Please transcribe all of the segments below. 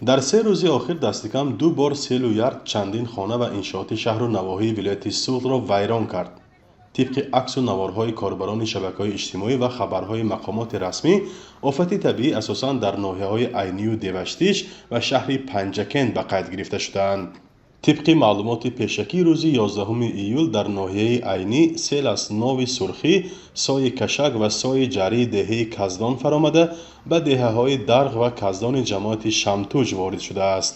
Дар 3 рӯзи охир дастикам ду бор селу ярд чандин хона ва иншооти шаҳру навоҳии вилояти Суғдро вайрон кард. Тибқи аксу наворҳои корбарони шабакаҳои иҷтимоӣ ва хабарҳои мақомоти расмӣ, офати табиӣ асосан дар ноҳияҳои Айнию Деваштич ва шаҳри Панҷакент ба қайд гирифта шудаанд. Тибқи маълумоти пешакӣ, рӯзи 11 июл дар ноҳияи Айнӣ сел аз Нови Сурхӣ, Сои Кашак ва Сои Ҷарии деҳаи Каздон фаромада, ба деҳаҳои Дарғ ва Каздони ҷамоати Шамтуҷ ворид шудааст.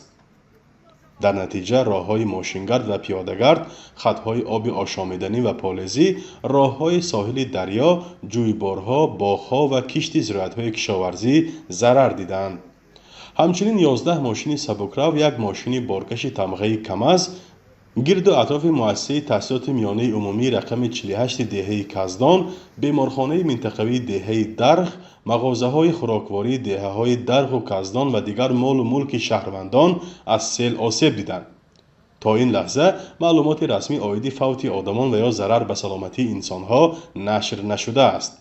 Дар натиҷа роҳҳои мошингард ва пиёдагард, хатҳои оби ошомиданӣ ва полезӣ, роҳҳои соҳили дарё, ҷӯйборҳо, боғҳо ва кишти зироатҳои кишоварзӣ зарар диданд. Ҳамчунин 11 мошини сабукрав, як мошини боркаши тамғаи КАМАЗ, гирду атрофи муассисаи таҳсилоти миёнаи умумии рақами 48 деҳаи Каздон, беморхонаи минтақавии деҳаи Дарғ, мағозаҳои хӯроквории деҳаҳои Дарғу Каздон ва дигар молу мулки шаҳрвандон аз сел осеб диданд. То ин лаҳза маълумоти расмӣ оиди фавти одамон ва ё зарар ба саломатии инсонҳо нашр нашудааст.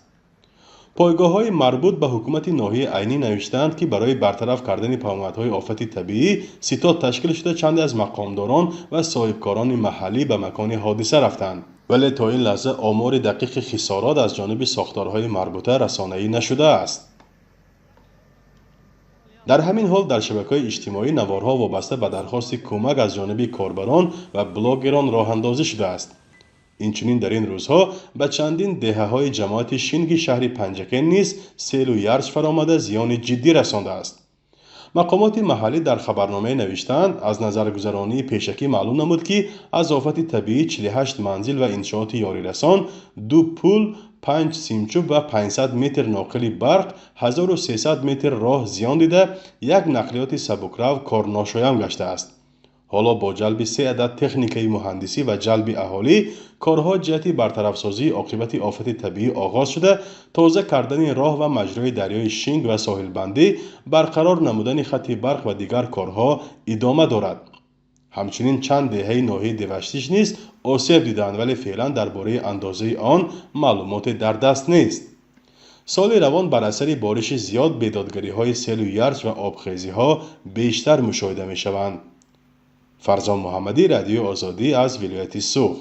Пойгоҳҳои марбут ба ҳукумати ноҳияи Айнӣ навиштаанд, ки барои бартараф кардани паёмадҳои офати табиӣ ситод ташкил шуда, чанде аз мақомдорон ва соҳибкорони маҳаллӣ ба макони ҳодиса рафтанд. Вале то ин лаҳза омори дақиқи хисорот аз ҷониби сохторҳои марбута расонаӣ нашудааст. Дар ҳамин ҳол дар шабакаҳои иҷтимоӣ наворҳо вобаста ба дархости кӯмак аз ҷониби корбарон ва блогерон роҳандозӣ шудааст. Инчунин дар ин рӯзҳо ба чандин деҳаҳои ҷамоати Шинги шаҳри Панҷакент низ селу ярч фаромада, зиёни ҷиддӣ расондааст. Мақомоти маҳаллӣ дар хабарномае навиштаанд, аз назаргузаронии пешакӣ маълум намуд, ки аз офати табиӣ 48 манзил ва иншооти ёрирасон, ду пул, панҷ симчӯб ва 500 метр ноқили барқ, 1300 метр роҳ зиён дида, як нақлиёти сабукрав корношоям гаштааст. Ҳоло бо ҷалби се адад техникаи муҳандисӣ ва ҷалби аҳолӣ корҳо ҷиҳати бартарафсозии оқибати офати табиӣ оғоз шуда, тоза кардани роҳ ва маҷрои дарёи Шинг ва соҳилбандӣ, барқарор намудани хати барқ ва дигар корҳо идома дорад. Ҳамчунин чанд деҳаи ноҳияи Деваштич низ осеб диданд, вале феълан дар бораи андозаи он маълумоте дар даст нест. Соли равон бар асари бориши зиёд бедодгариҳои селу ярч ва обхезиҳо бештар мушоҳида мешаванд. Фарзон Муҳаммадӣ, Радиои Озодӣ, аз вилояти Суғд.